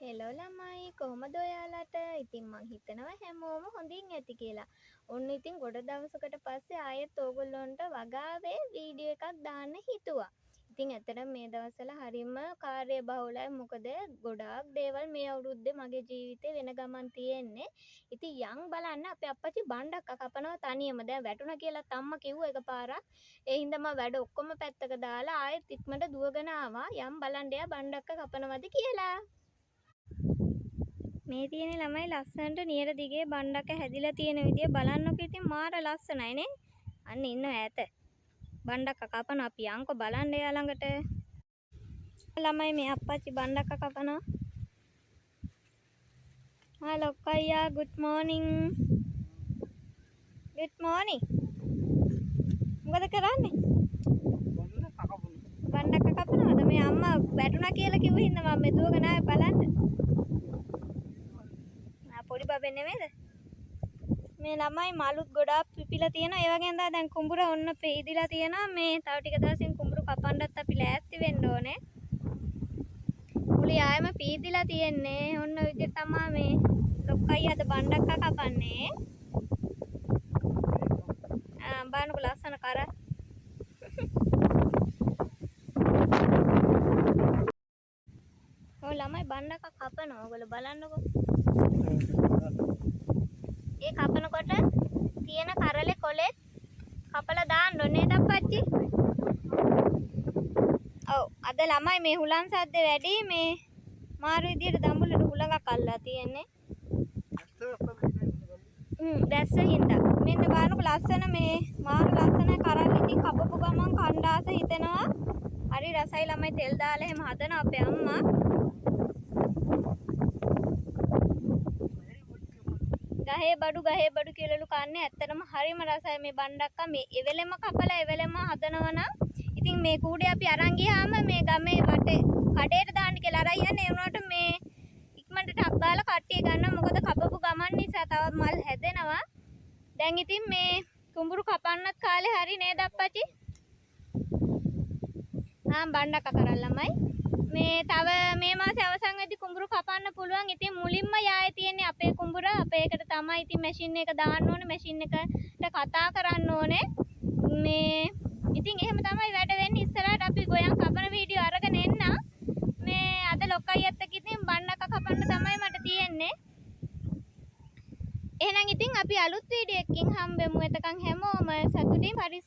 Hello ළමයි, කොහොමද ඔයාලට? ඉතින් මං හිතනවා හැමෝම හොඳින් ඇති කියලා. ඔන්න ඉතින් ගොඩ දවසකට පස්සේ ආයෙත් ඕගොල්ලොන්ට වගාවේ වීඩියෝ එකක් දාන්න හිතුවා. ඉතින් ඇත්තටම මේ දවස්වල හරිම කාර්යබහුලයි. මොකද ගොඩාක් දේවල් මේ අවුරුද්දේ මගේ ජීවිතේ වෙන ගමන් තියෙන්නේ. ඉතින් යන් බලන්න අපේ අප්පච්චි බණ්ඩක්ක කපනවා තනියම. දැන් වැටුණා කියලාත් අම්මා කිව්වා එකපාරක්. ඒ හින්දා මම වැඩ ඔක්කොම පැත්තක දාලා ආයෙත් ඉක්මනට දුවගෙන ආවා. යන් බලන්න එයා බණ්ඩක්ක කපනවද කියලා. මේ තියෙන ළමයි ලස්සනට නියර දිගේ බණ්ඩක්ක හැදිලා තියෙන විදිය බලන්නකො. ඉතින් මාර ලස්සනයි නේ. අන්න ඉන්නව ඈත. බණ්ඩක්ක කපන අපි යන්කෝ බලන්න එයා ළඟට. ළමයි මේ අප්පච්චි බණ්ඩක්ක කපනවා. හා ලොක්කයියා, ගුඩ් මෝර්නිං. Good morning. මොකද කරන්නේ? බණ්ඩක්ක කපනවද? මේ අම්මා වැටුණා කියලා කිව්ව හින්දා මම මේ දුවගෙන ආවේ බලන්න. ආ පොඩි බබෙන් නෙමෙයිද? මේ ළමයි මලුත් ගොඩාක් පිපිලා තියෙනවා. ඒ වගේම තමයි දැන් කුඹුර ඔන්න පෙයිදිලා තියෙනවා. මේ තව ටික දවසින් කුඹුරු කපන්නත් අපි ලෑස්ති වෙන්න ඕනේ. මුළු යායම පීදිලා තියෙන්නේ. ඔන්න ඔය විදිහට තමයි මේ ලොක්කයි අද බණ්ඩක්ක කපන්නේ. ආ බලන්නකො ලස්සන කර. ඔව් ළමයි බණ්ඩක්ක කපනවා. ඔයගොල්ලෝ බලන්නකෝ. ඒ කපනකොට තියෙන කරලේ කොලෙත් කපලා දාන්න ඕනේ නේද අප්පච්චි? ඔව් අද ළමයි මේ හුලං සද්ද වැඩි. මේ මාරු විදියට දඹුලට හුලඟක් අල්ලලා තියෙන්නේ. වැස්ස හින්දා. මෙන්න බලන්නකො ලස්සන මේ මාරු ලස්සන කරල්. ඉතින් කපපු ගමන් කණ්ඩ ආස හිතෙනවා. හරි රසයි ළමයි. තෙල් දාලා එහෙම හදනවා අපේ අම්මා. ගහේ බඩු ගහේ බඩු කියලාලු කන්නේ. ඇත්තටම හරිම රසයි මේ බණ්ඩක්කා. මේ එවෙලෙම කපලා එවෙලෙම හදනවා නම් ඉතින් මේ කූඩේ අපි අරන් ගියාම මේ ගමේ වටේ කඩේට දාන්න කියලා අරන් යන්නේ. ඒ වුණාට මේ ඉක්මනට ටක් ගාලා කට්ටිය ගන්නවා. මොකද කපපු ගමන් නිසා තවත් මල් හැදෙනවා. දැන් ඉතින් මේ කුඹුරු කපන්නත් කාලේ හරි නේද අප්පච්චි? ආ බණ්ඩක්ක කරන් ළමයි. මේ තව මේ මාසේ අවසන් වෙද්දි කුඹුරු කපන්න පුළුවන්. ඉතින් මුලින්ම යායේ තියෙන්නේ අපේ කුඹුර. අපේ එකට තමයි ඉතින් මැෂින් එක දාන්න ඕනේ. මැෂින් එකට කතා කරන්න ඕනේ. මේ ඉතින් එහෙම තමයි වැඩ වෙන්නේ. ඉස්සරහට අපි ගොයන් කපන වීඩියෝ අරගෙන එන්නම්. මේ අද ලොක්කයියත් එක්ක ඉතින් බණ්ඩක්ක කපන්න තමයි මට තියෙන්නේ. එහෙනම් ඉතින් අපි අලුත් වීඩියෝ එකකින් හම්බෙමු. එතකන් හැමෝම සතුටින් පරිස්සම්